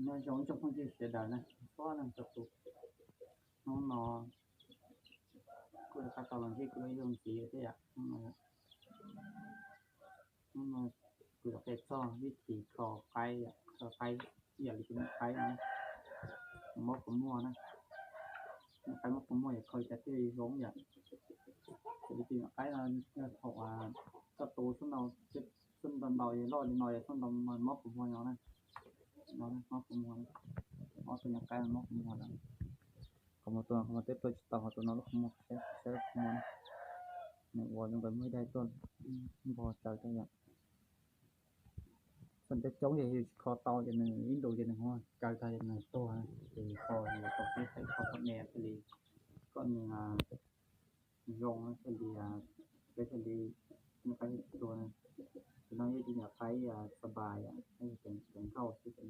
Nyob zoo ib tsoom phooj ywg sawv daws na, txhua leej txhua tus. Hnub no kuj rov qab tau los ntsib kuv lub yoog ntxiv thiab yom. Hnub no kuv yuav qhia txog vib thib kho qaib, kho qaib ib yam li tus niam qaib no, mob kua muag na. Niam qaib mob kua muag yog kho li cas thiaj li zoo yom. Xws li tus niam qaib no yog thaum koj tu xub ntaus, xub ntaus ntaus loj li no yog xub ntaus mob kua muag no na. Mob kua muag, ob tug niam qaib mob kua muag lawm. Qhov muag tus no qhov muag teb tuaj tsis tau, qhov tus no lub qhov muag, saib lub qhov muag na, nws ua zoo nkaus muaj ib daim tuaj npog tsawv rau yom. Txoj coob coob ces yus tsis kho tau ces nws ib ntus ces nws muab kaw tag ces nws tuag, ces kho yus tau peb feem kho kom me thiaj li kom nws zoo thiaj li, peb thiaj li muaj qaib tuag na. Tus no yog tus niam qaib xab npas yom, teev nkauj xwb,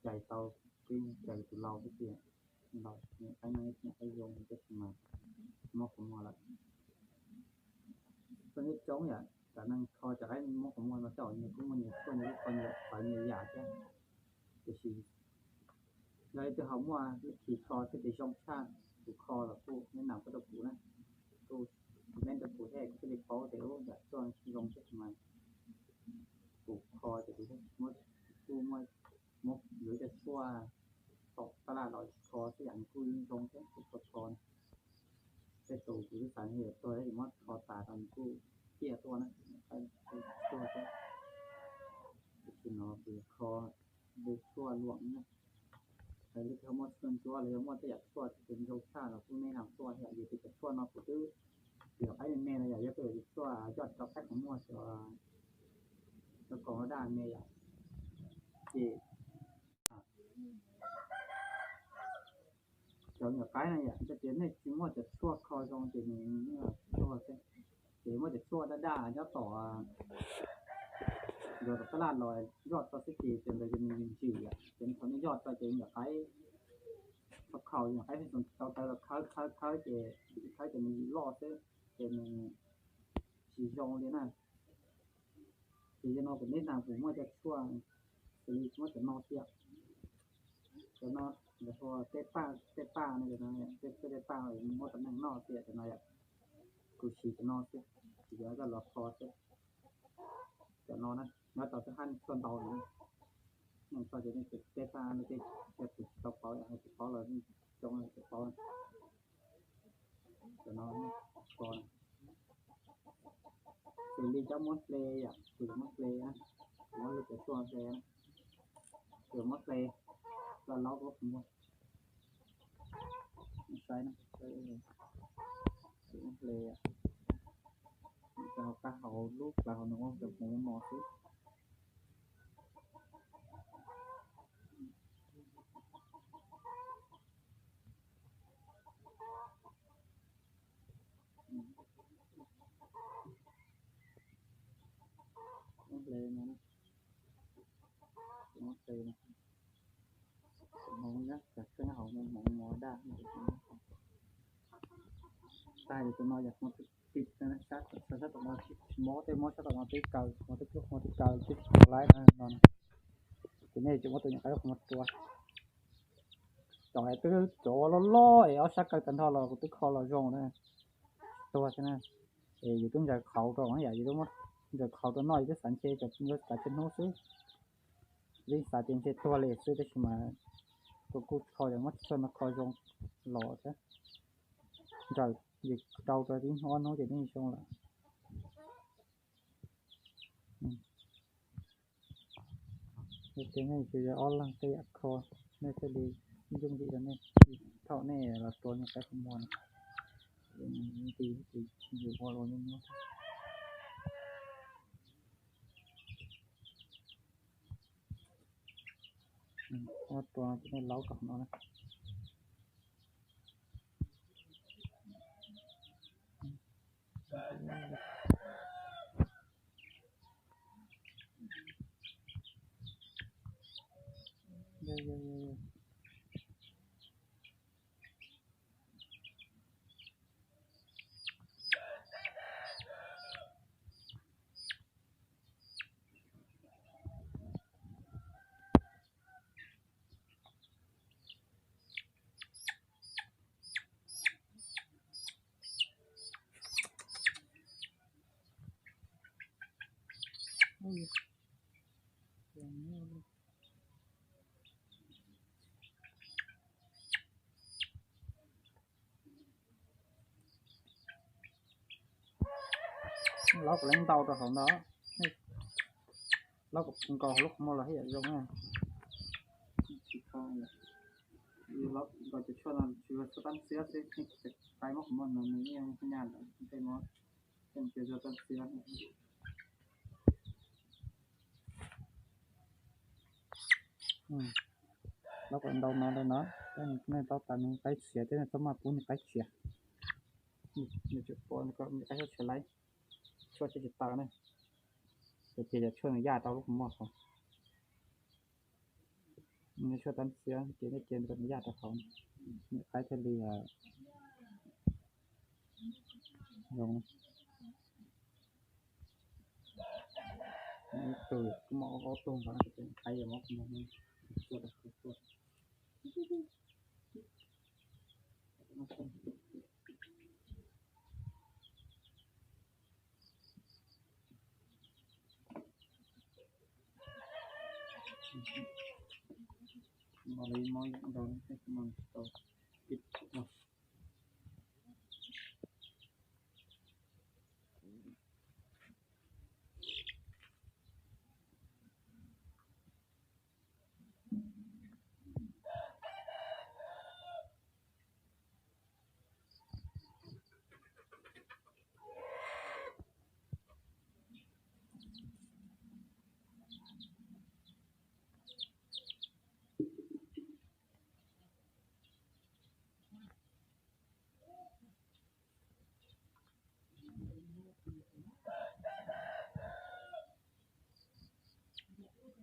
cais tau, twb cais tus laus xwb tiag. Laus, niam qaib no yog niam qaib zoo tab sis mas mob kua muag lawm. Txoj coob coob yom, cov neeg kho cov qaib mob kua muag no tej zaum nyias kuj muaj nyias tshuaj, nyias kuj kho nyias txawv nyias yam thiab. Tiam sis yog leej twg ho muaj vib thib kho thiab ces zoo tshaj, kuv kho los kuj neb nam pab rau kuv na, kuj comment rau kuv thiab kuv thiaj li paub tias yam tshuaj zoo thiab mas. Kuv kho ces kuv muab, kuj muab, muab yuav cov tshuaj tom tab laj los kho xwb yam nws kuj zoo thiab kuv kho kho. Tej tus kuv twb xav yuav tuag tab sis muab kho tas tau nws kuj ciaj tuaj na, tuag thiab. Tam sim no kuv kho lub tshuaj luam na. Yog leej twg muaj tshuaj ntsuab los yog muaj tej yam tshuaj twg zoo tshaj los kuj neb nam tuaj thiab, vim tias cov tshuaj no kuv twb, yog qaib me me no yom, yog tej yam tshuaj yoj rau qaib qhov muag, cov koom daj me yom, ces cov nyuam qaib no yom, yog tias nej tsis muaj cov tshuaj kho zoo ces nws yeej tuag xwb. Ces muab cov tshuaj daj daj nyob tom, yuav tom tab laj los yoj tso xwb ces cov ntawd ces nws ntsim yom, ces thaum nej yoj tso ces nyuam qaib, thaum khaus nyuam qaib pheej tau tawv los khawb khawb khawb ces, khawb ces nws loj xwb, ces nws tsis zoo li na. Ces yog no kuv neb na kuv muaj cov tshuaj xws li muab cov no tiag, cov no, lawv hu tej paj, tej paj no, tej tej paj muab rau neeg noj tiag cov no yom. Kuv siv cov no xwb, siv cov no coj los kho xwb. Cov no na, nyob tau twb hab tshuaj ntau no. Neeg tso ces nej tej paj no ces yog tus tsis tau paub, yog tsis paub los coob tsis paub. Cov no, kho no. Xws li cov muab hle yom, kuv yuav muab hle na, muab lub cov tshuaj hle na, kuv yuav muab hle, los laub kuv muag, saib na, kuv muab hle, rau qab hauv lub plawv hauv no, cov kuv mos xwb. Muab hle no, muab hle no, hmoov nyob, cov tshuaj nyob hauv hmoov mos daj. Tag ces tus no yog hmoov tim, sab tom no tsis mob, tej mob sab tom no twb kaw, hmoov twb, hmoov twb kaw twb tsis tau laib no. Ces nej tsuas muab tus nyuam qaib qhov muag rua. Cov twb cov loj loj es ob sab kaw tag nrho los kuv twb kho los zoo na, tuag xwb na. Es yus twb ntsaws qhauv rau yom, yus twb muab ntsaws qhauv rau noj, yus twb xav ntshe cov kav tsij hnub xwb. Twb xav tias ntshe tuag li xwb tab sis mas kuv kuj kho, muab tshuaj no kho zoo los thiab. Ntsaws yus rau rau tib ob hnub ces yeej zoo lawm. Yog tias nej tsis yog ob leeg tej yam kho, nej thiaj li yooj yim rau nej. Thaum nej los tua nyuam qaib qhov muag no, nti ces yus ua los nyuaj nyuaj. Ua tua ces nej laub kom no na. Laub kom leej ntau rau hauv ntawd, laub kom nkaus hauv lub qhov muag los thiaj zoo na. Tsis kho, nkaus cov tshuaj no tsis yog tshuaj tab xiab xwb, qaib muab qhov muag no nws yeej nyaj ntawd tej mov, tej mus cov tshuaj tab xiab. Laub kom ntau no rau no, nej tau tas nws qaib tshiav thiab nej txhob maj pub nws qaib tshiav. Nws tseem pom nws qaib tshiav laib, tshuaj tsis tsis tawm na. Ces ces cov tshuaj nws yaj rau lub qhov muag hauv. Nws tshuaj tab xiab ces nej cia kom nws yaj rau hauv, nws qaib thiaj li zoo. Ib tug kuj muaj ob tug nkaus, qaib yuav muab tshuaj rau hauv tshuaj. Muab li muab ntau tau.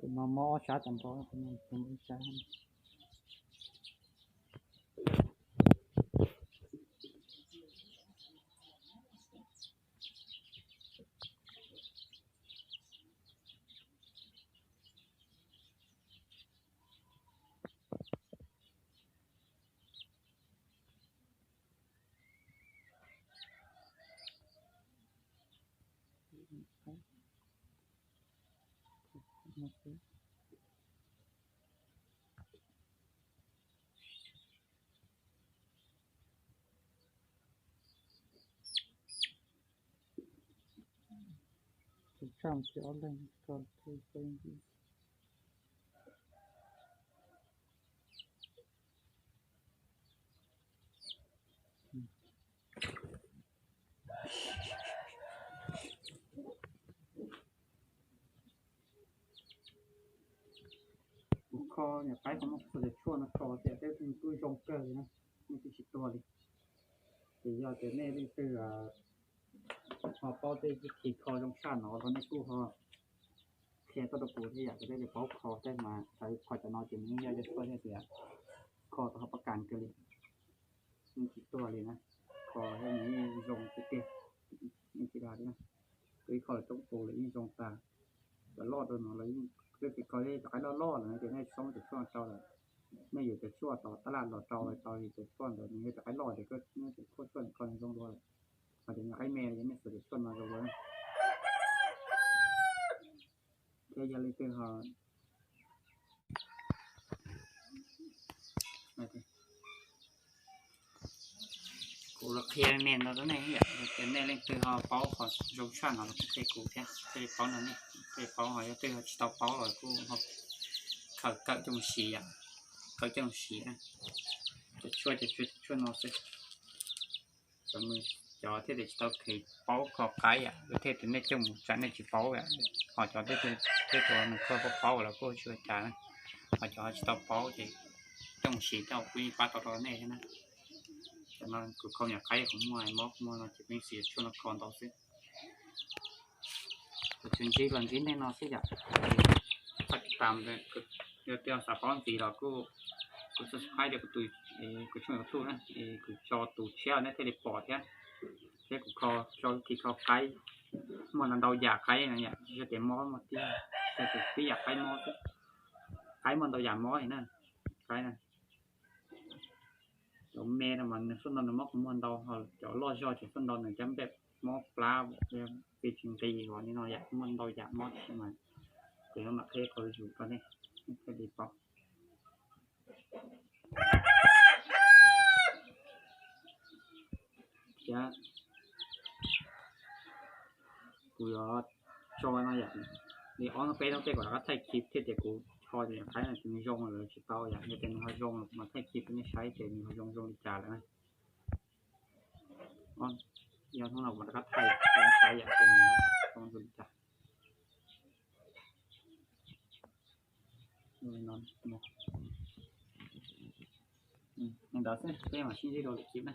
Tus no mob ob sab tag nrho, tus no ib sab. Tus tshaj mus tsis ob leeg, koj tus tshaj mus tsis. Kuv kho nyuam qaib qhov muag txhua tus tshuaj no kho tias peb kuj zoo kawg li na, nej twb tsis tuag li. Ces yog tias nej leej twg ho paub tej viv thij kho zoo tshaj no los nej kuj ho qhia tuaj rau kuv thiab yom, kuv thiaj li paub kho thiab mas. Qhov cov no ces nws yeej yog cov tshuaj thiaj tias kho tau hauv pab kas kawg li, yeej tsis tuag li na. Kho thiab nws yeej zoo tiag tiag, yeej tsis dag li na. Kuv ib kho lawm coob tus lawm yeej zoo tas. Cov loj rau no los yeej, twb tias kho cov qaib loj loj lawm no ces nej tsis txhob muab cov tshuaj no rau lawm. Nej yuav cov tshuaj tom tab laj los rau tau, cov tshuaj ntawd nws yog cov qaib loj ces koj muab cov tshuaj kho nws zoo dua lawm. Ho cov nyuam qaib me los yog nej xuas cov tshuaj no zoo dua. Thiab yog leej twg ho kuv los qhia me ntau rau nej yom, yog tias nej leej twg ho paub qhov zoo tshaj no los kuj qhia kuv thiab, thiaj li paub no nej, thiaj li paub. Ho yog twg ho tsis tau paub los kuj ho khaws kawm coj mus siv yom, khaws coj mus siv na. Cov tshuaj, cov tshuaj, cov tshuaj no xwb. Cov, cov thiaj li tsis tau kheev paub kho qaib yom, thiaj tias nej coj mus tsam nej tsis paub yom. Ho cov thiab, thiab cov nws kho paub paub los kuj tsis ua cas na. Ho cov tsis tau paub ces coj mus siv coj kuj yeej pab tau rau nej thiab na. Cov no kuv kho nyuam qaib qhov muag mob qhov muag no ces peb siv tshuaj no kho ntau xwb. Kuv tsuas ntsib los ntsib nej no xwb yom. Txhob tiv tam, yog tias xav paub ntxiv los kuj, kuv subscribe rau kuv tus, kuv channel YouTube na, es kuv tso tus tshiab nej thiaj li pom thiab. Thiab kuv kho, tso khi kho qaib, muaj ntau ntau yam qaib no yom, tsis yog tias mob muaj tiag, tsuas tias tib yam qaib mob xwb. Qaib muaj ntau yam mob li na, qaib na. Cov me no mas nws xub nto nws mob qhov muag ntau, ho cov loj zog ces xub nto nws cov npej mob plab, pes tsis nqis li no yom, muaj ntau yam mob mas. Ces mam qhia qhov yus rau nej, nej thiaj li paub. Thiab kuv yuav tso no yom, li ob hnub peb hnub tej kom rov qab thaij clip thiab, ces kuv ho tias qaib no ces nws zoo lawm tsis tau yom, yog tias nws ho zoo lawm kuv mam thaij clip rau nej saib tias nws ho zoo zoo li cas lawm na. Yog hnub no kuv mam rov qab thaij rau nej saib yom, tias nws zoo zoo li cas. Li no, li ntawd xwb, peb mam sib ntsib rau lwm clip na.